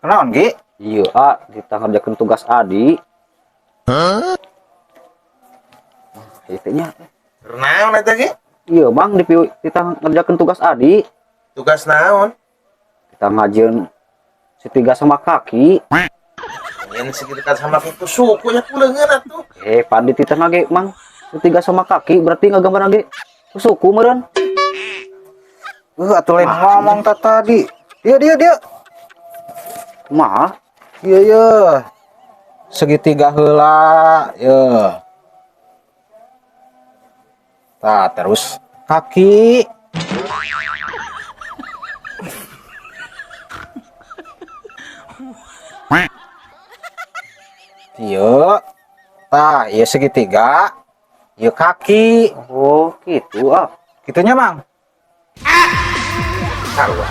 Naon, Gi? Iya, ah, kita ngerjakan tugas Adi. Hah? Itu nya. Naon eta, Gi? Iya, Bang, di kita ngerjakan tugas Adi. Tugas naon? Kita ngajieun segitiga sama kaki. Yang segitiga sama kaki suku nya ku leungeun atuh. Eh, padi titah lagi, Mang. Segitiga sama kaki berarti ngagambar lagi ku suku meureun. Atuh lain ngomong ta tadi. Dia dia dia. Kumaha? Iya iya. Segitiga heula, ye. Tah, terus kaki. Iya. Tah, iya segitiga. Iya kaki. Oh, gitu ah. Gitunya, Mang. Sarua.